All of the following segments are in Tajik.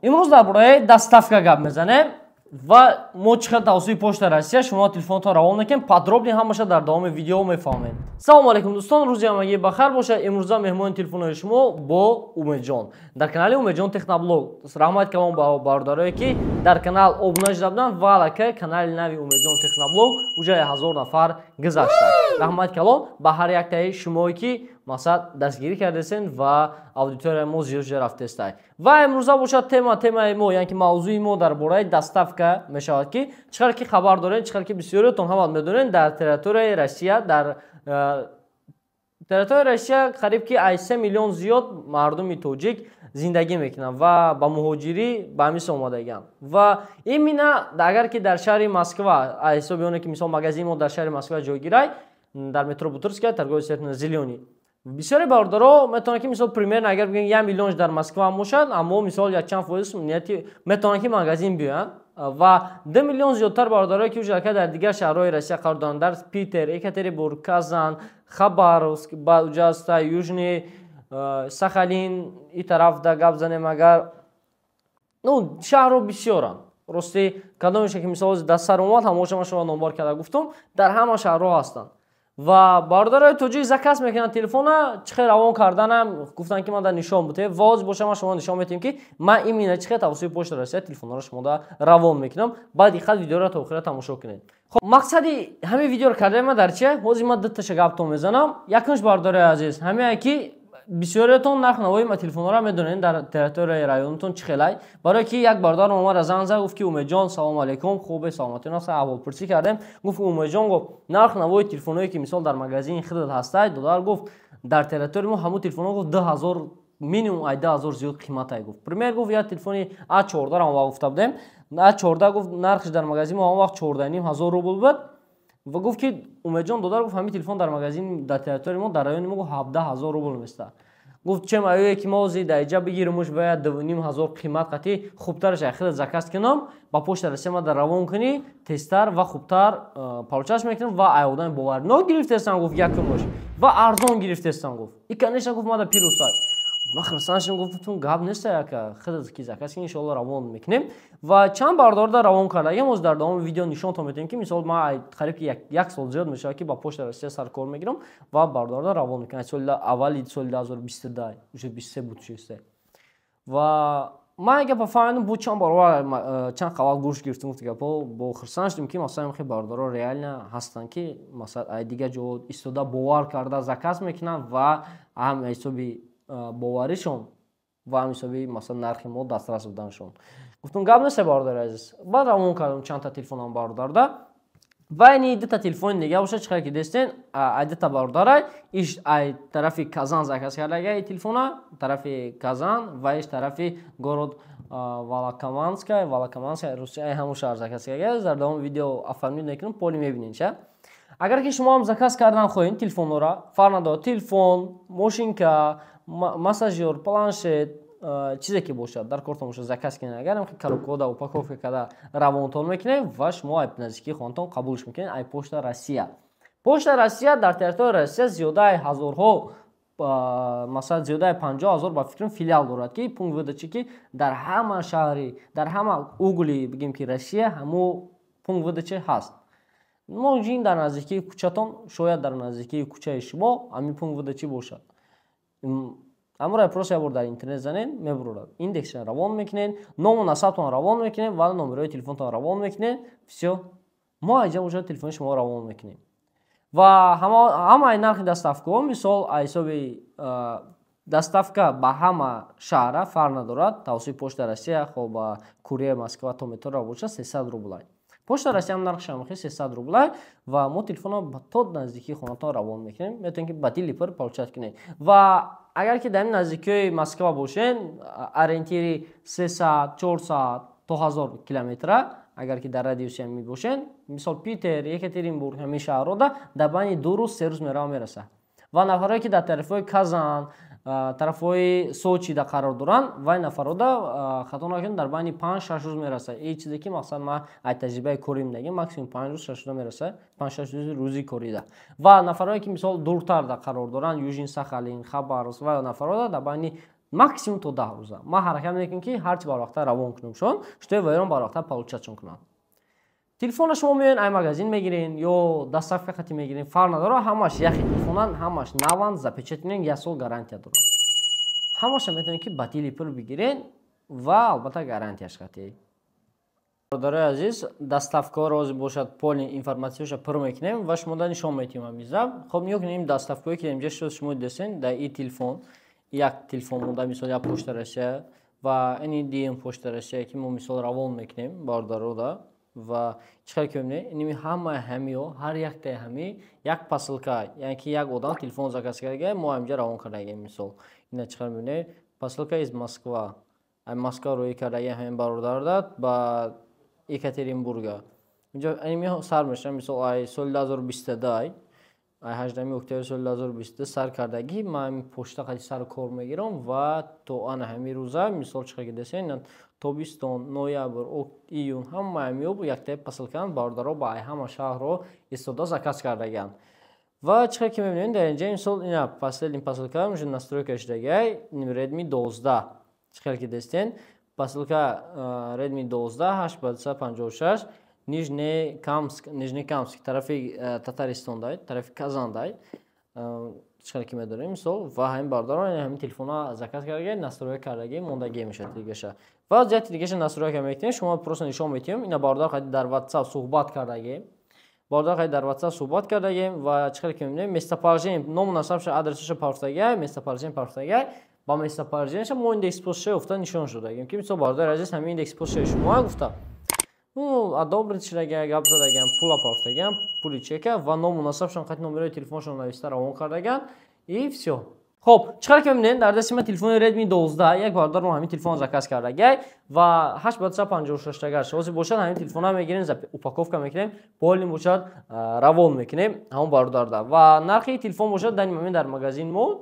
Имрӯз дар бораи доставка гап мезанем ва мо чӣ хел тавассути Почта Россия шумо телефонтон равон мекунем. Подробно ҳамаша дар давоми видео мефаҳмем. Салому алейкум, дӯстон, рӯзи ҳамагӣ бахайр бошад. Имрӯза меҳмони телефонҳои шумо бо Умедҷон дар канали Умедҷон Техноблог. Раҳмат калом ба бародарое, ки дар канал обуна шуда буданд ва аллакай канали нави Умедҷон Техноблог уже 1000 нафар гузашта. Раҳмат калом ба ҳар яктаи шумое, ки мақсад дастгирӣ кардесен ва аудиторияи мо зиёд шуда рафтестай. Ва имрӯза бошад темаи мо, яъне ки мавзӯи мо дар бораи доставка мешавад, ки чӣ қадр ки хабар дорем, чӣ қадр ки бисёриятон ҳамат медонед, дар территорияи Россия, дар территорияи Россия қариб ки аз 3 миллион зиёд мардуми тоҷик зиндагӣ мекунанд ва ба муҳоҷирӣ ба мисл омадагианд. Ва именно агар ки дар шаҳри Москва, аз ҳисоби оне ки мисол магазини мо дар шаҳри Москва ҷойгирай, дар метро Бутырская, торговый центр «Зелёный», бисёре бародаро метавонанд, ки мисол примерно агар бигӯем, 1 миллионш дар Москва бошад, аммо мисол якчанд фоиз нияти метавонанд, ки магазин биёянд, ва 2 миллион зиёдтар бародарое, ки уже дар дигар шаҳрҳои Россия қарор доранд, дар Питер, Екатеринбург, Казан, Хабаровск, уҷаста Южный Сахалин, и тараф да гап занем агар, ну, шаҳрҳо бисёранд. Рости, кадомеше ки мисол дар сар омад, ҳамоша ман шумо номбар карда гуфтум, дар ҳама шаҳрҳо ҳастанд. Ва бародарои тоҷик заказ мекунанд телефона, чӣ хел равон карданам гуфтанд, ки ман дар нишон бутем. Воз боша, ман шумо нишон метиҳем, ки ман именно чӣ хел тавассути Почта Россия телефонҳоро шумода равон мекунам. Ба диққат видеоро то охира тамошо кунед. Хоб, мақсади ҳамин видеоро кардаи ман дар чия? Ҳозир ман дуташа гаптон мезанам. Якумш, бародарои азиз, ҳамее ки бисёриятон нарх навои ма телефонҳоро медонед, дар территорияи районатон чӣ хелай. Барое ки як бародар омада занг зад, гуфт ки: «Умедҷон, салому алейкум, хубе, саломатӣ?» Наста аҳволпурсӣ кардем. Гуфт: «Умедҷон, гуфт, нарх навои телефонҳое ки мисол дар магазини худат ҳастай, додар, гуфт, дар территорияи мо ҳамун телефонҳо, гуфт, 2000 минимум, ай 2000 зиёд қиматай», гуфт. Пример, гуфт, як телефони А 14 ам вақт гуфта будем, А 14, гуфт, нархш дар магазини мо ҳамон вақт 14,5 ҳазор рубл буд. Ва гуфт ки: «Умедҷон, додар, гуфт, ҳамин телефон дар магазин дар территорияи мо, дар райони мо, гуфт, 17 000 рубл места». Гуфт: «Чем ае ки мо ози дар иҷа бигиримуш ва 2,5 ҳазор қимат қатӣ, хубтараш ай хеле заказ кунам, ба Почта Россия ма дар равон кунӣ, тезтар ва хубтар получать мекунам ва ай одами боварнок гирифтестам», гуфт, якумош ва арзон гирифтестам, гуфт. И, конечно, гуфт, мада плюсай. Ман хирсан шудам, гуфтум: «Гап неста, яка худат ки заказ кунӣ, иншоалло равон мекунем». Ва чанд бардорда равон кардагим, оз дар давоми видео нишонтон метиҳем, ки мисол ман қариб ки як сол зиёд мешавад, ки ба Почта Россия саркор мегирам ва бардорда равон мекунам. Соли аввали соли 2022, уже 23 буд шисте. Ва ман гапа фаҳмидам, бу чанд баробар чанд қавал гӯш гирифтум, гуфти гапо бо хирсан шудем, ки масалан хеле бародаро реально ҳастанд, ки масалан ай дигар ҷо истода, бовар карда заказ мекунанд ва ҳам ҳисоби боваришон ва ҳам ҳисоби масалан нархи мо дастрас буданашон. Гуфтум: «Гап нест, бародари азиз». Баъд равон кардам чандта телефонам бародарда. Ва ини дута телефони дига бошад, чӣ ки дестен, ай дута бародарай. Иш ай тарафи Казан заказ кардага телефона, тарафи Казан, ва иш тарафи город Волоколамская, Волоколамская, Русия, ҳамун шаҳр заказ карда. Дар давоми видео оформить мекунам, поли мебинед ша. Агар ки шумо ҳам заказ кардан хоҳед телефонҳоро, фарқ надорад: телефон, мошинка, массажёр, планшет, чизе ки бошад, дар кортон бошад, заказ кунед. Агар коробкаода упаковка карда равонтон мекунем ва шумо ай наздикии хонатон қабулш мекунед ай Почта Россия. Почта Россия дар территорияи Россия зиёдаи ҳазорҳо, масалан зиёдаи 50 000, ба фикрам, филиал дорад, ки пункт выдачи, ки дар ҳама шаҳри, дар ҳама угли, бигем ки, Россия ҳамо пункт выдачи ҳаст. Мумкин дар наздикии кӯчатон, шояд дар наздикии кӯчаи шумо ҳамин пункт выдачи бошад. Амро просто як бор дар интернет занед, мебурорад. Индексшон равон мекунед, ному насабтон равон мекунед ва номерои телефонтон равон мекунед. Всё, мо айҷа бошад телефони шумо равон мекунем. Ва ҳамаи нархи доставкаҳо, мисол, ҳисоби доставка ба ҳама шаҳра фарқ надорад, тавассути Почта Россия, хоб, ба курьер Москва то метро бошад, 300 рублай. Почта Россия ҳам нархаш ҳамахи 300 рублай. Ва мо телефонро то наздикии хонатон равон мекунем, метавонед ки ба дили пур получать кунед. Ва агар ки дар ин наздикиҳои Москва бошед, ориентири 300, 400 то 1000 километра, агар ки дар радиуси ҳами бошед, мисол Питер, Екатеринбург, ҳамин шаҳрҳода дар байни 2 рӯз, 3 рӯз мерава мерасад. Ва нафарое ки дар тарафҳои Казан, тарафҳои Сочида қарор доранд, вай нафарҳода, хато накунем, дар байни 5-6 рӯз мерасад. И чизе ки мақсад ман ай таҷрибаи корим дагем, максимум 5 рӯз, 6 рӯза мерасад, 5-6 рӯзи рӯзи корида. Ва нафарое ки мисол дуртарда қарор доранд, Южный Сахалин, Хабаровск, ва нафарҳода дар байни Максимум то 10 рӯза. Ман ҳаракат мекунем, ки ҳарчи барвақта равон кунемшон, чтобы вайрон барвақта получать шон кунанд. Телефона шумо меоен, ай магазин мегирен ё доставка хати мегирен, фарқ надорад, ҳамаш яхи телефонан, ҳамаш наванд, запечатанный, як сол гарантия дорад. Ҳамаша метавонед, ки ба дили пул бигирен ва албатта гарантияш хати. Бародарои азиз, доставка ҳоро ҳозир бошад, полный информатсияша пур мекунем ва шумо да нишон метиҳем ҳамиза. Хоб, нигоҳ кунед, ин доставка ҳое, ки инҷа шуд, шумо дидесен, дар и телефон як телефон монда, мисол, як Почта Россия ва ини дим Почта Россия, ки мо, мисол, равон мекунем бародарода. Ва чӣ хел ки мебинед, иними ҳамаи ҳамиё, ҳар яктаи ҳами як посылка, яъне ки як одам телефон заказ карда, мо ҳаминҷа равон кардагем. Мисол, ина чӣ хел мебинед, посылка из Москва, ай Москва рӯӣ кардаги ҳамин бародарда ба Екатеринбурга. Инҷо иними сар мешавад, мисол, ай соли 2022, ай 18 октябри соли 2022 сар кардагӣ. Ман почта қади сару кор мегирам ва то ана ҳамин рӯза, мисол, чӣ хел ки десен, тобистон, ноябр, июн, ҳама ҳамиё яктаи посылка н. Бародаро ба ай ҳама шаҳрро истода заказ кардагианд. Ва чӣ хел ки мебинем, дар инҷа, мисол, ина последний посылка уже настройка шудагиай, Redmi 12. Чӣ хел ки дестен, посылка Redmi 12 8 ба 256, Нижнекамск, Нижнекамск тарафи Татаристондай, тарафи Казандай. Чӣ хел ки медонем, мисол, ва ҳамин бародарон ҳамин телефонҳо заказ кардаги, настройка кардаги, мондагӣ мешавад дигаша. Ва ҷиҳати дигаша настройка мекунем, шумо просто нишон метиҳем. Ина бародар қади дар WhatsApp суҳбат кардагем, бародар қади дар WhatsApp суҳбат кардагем. Ва чӣ хел ки мебинем, местоположение, ному насабша, адресаша партофтагиай, местоположение партофтагиай. Ба местоположение ша мо индекс почта ёфта нишон шудагем, ки, мисол, бародари азиз, ҳамин индекс почтаи шумо гуфта, одобрить шудагиам, гап задагиам, пула партофтагиам, пули чека ва ному насабшон қати номерои телефоншон нависта равон кардагиам, и всё. Хоб, чӣ қадр ки мебинед, дар дасти ман телефони Redmi 12. Як бародар мо ҳамин телефон заказ кардагиай ва 8 ба 256 тагаш ҳозир бошад. Ҳамин телефонро мегирем, упаковка мекунем, полный бошад, равон мекунем ҳамон бародарда. Ва нархи телефон бошад, дар момент дар магазин мо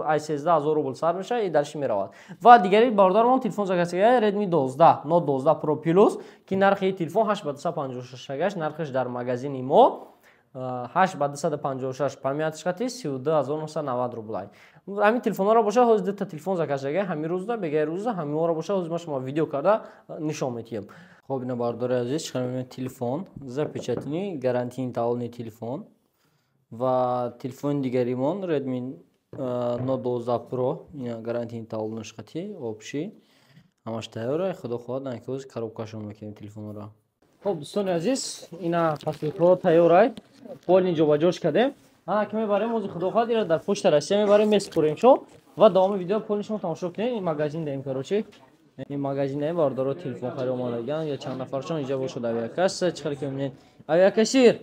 ай 13 000 рубл сар мешавад и дальше меравад. Ва дигари бародармон телефон заказ кардагиай, Redmi 12 Note 12 Pro Plus, ки нархи телефон 8 ба 256 тагаш, нархаш дар магазини мо 8 ба 256 память шқати 32 990 рублай. Ҳамин телефонҳоро бошад, ҳозир дута телефон заказ шудага, ҳамин рӯзда, бегаи рӯзда ҳаминҳоро бошад, ҳозир ман шумо видео карда нишон медиҳам. Хоб, ина, бародари азиз, чӣ мебинед, телефон запечатанный, гарантийный талонный телефон. Ва телефони дигаримон Redmi Note 12 Pro, ина гарантийный талон шқати, вообще ҳамаш тайёра. Худо хоҳад, ки ҳозир коробка шон мекунем телефонҳоро. Хоб, дӯстони азиз, ина посылка ҳо тайёрай, полный ҷобаҷош кардем. Ана ки мебарем ҳозир, худо хоҳад, ира дар Почта Россия мебарем, месупорем шо. Ва давоми видео полный шумо тамошо кунед. Ин магазин даем, короче, ин магазин даем. Бародаро телефон хари омадагиан я чанд нафаршон инҷа бошад. Авиакасса, чӣ хеле ки мебинед, авиакассир,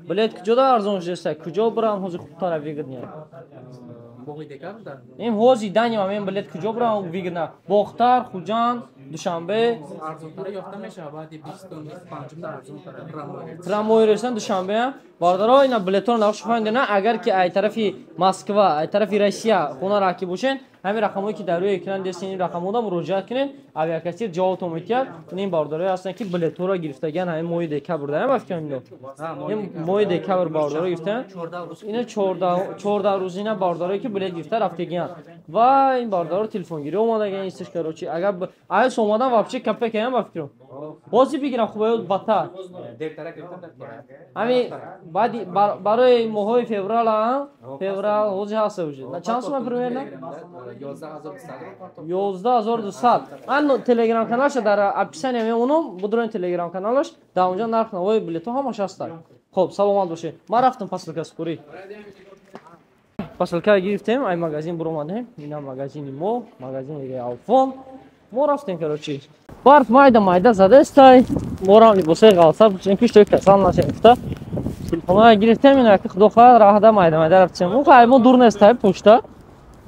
билет куҷода арзон шудеста? Куҷо бирам ҳозир хубтара, выгоднее? Ин ҳозир данный момент билет куҷо бирам выгодно? Бохтар, Хуҷанд, Душанбе? Арзонтара ёфта мешавад, баъди 25-ум арзонтара. Прямой рейсан Душанбе. Бародаро, ина билетҳоро нақш фаҳмидена. Агар ки ай тарафи Москва, ай тарафи Россия хона раки бошен, ҳамин рақамҳое, ки дар рӯи экран дестен, ин рақамҳода муроҷиат кунед, авиакассир ҷавобтон метиҳад. Ин бародарое ҳастанд, ки билетҳоро гирифтагиан ҳамин моҳи декабр даям, ба фикрам, ино ин моҳи декабр бародаро гирифтаанд. Ина 14 рӯзина бародарое, ки билет гирифта рафтагиан. Ва ин бародаро телефонгирӣ омадагиан истиш. Короче, агар аяс омадан, вообще капекаям, ба фикрам, ҳозир бигирам хуб батар. Ҳамин баъди барои моҳҳои феврал, феврал ҳозир ҳаста уже. Чанд сума примерно? 11 200. Ман телеграм каналаша дар описание мемонам, будроин телеграм каналаш, дар онҷа нарх навои билетҳо ҳамаш ҳастанд. Хоб, саломат бошед, ман рафтам посылка супорӣ. Посылка гирифтем, ай магазин буромадем. Ина магазини мо, магазини Реалфон. Мо рафтем, короче, барф майда майда задестай, морам либосои ғалса пӯшем, ки шои касал нашем гуфта. Телефонҳоя гирифтем, ина ки, худо хоҳад, раҳда майда майда рафтем. Ай мо дур нестай почта,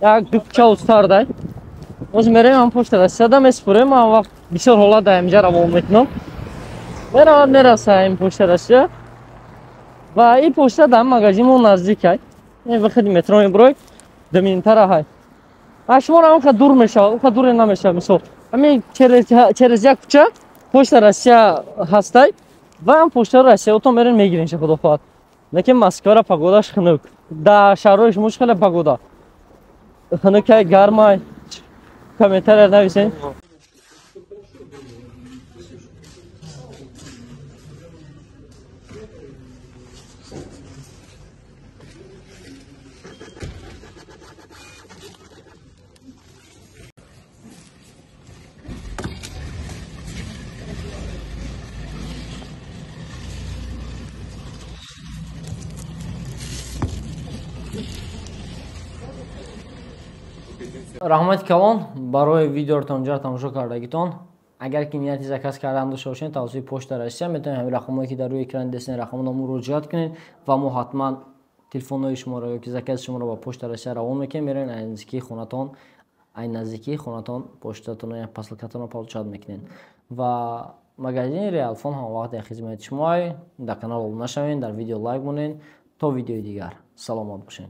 як ду кӯча устардай. Ҳозир мерем ҳам Почта Россияда месупорем. Ман вақт бисёр ҳолат дар инҷа равон мекунам, меравад, мераса ин Почта Россия. Ва ин почта дар магазин мо наздикай, ин выходи метро мебурой, 2 минута раҳай. А шуморо онқа дур мешавад, онқа дуре намешавад. Мисол, ҳамин через як кӯча Почта Россия ҳастай ва ҳам Почта Россия отон мерен, мегирен, худо хоҳад. Лекин Москвара погода ш хунук. Дар шаҳрҳои шумо чӣ хеле погода? Хунукай, гармай? Комментария нависен. Раҳмати калон барои видеоро то инҷо тамошо кардагитон. Агар ки нияти заказ кардан дошта бошед тавассути Почта Россия, метавонед ҳамин рақамҳое ки дар рӯи экран дидед, рақамҳоро муроҷиат кунед ва мо ҳатман телефонҳои шуморо ё ки закази шуморо ба Почта Россия равон мекунем. Меравед ай наздикии хонатон почтатонро я посылкатонро получать мекунед. Ва магазини Реалфон ҳамавақт дар хизмати шумоай. Дар канал обуна шавед, дар видео лайк монед. То видеои дигар саломат бошед.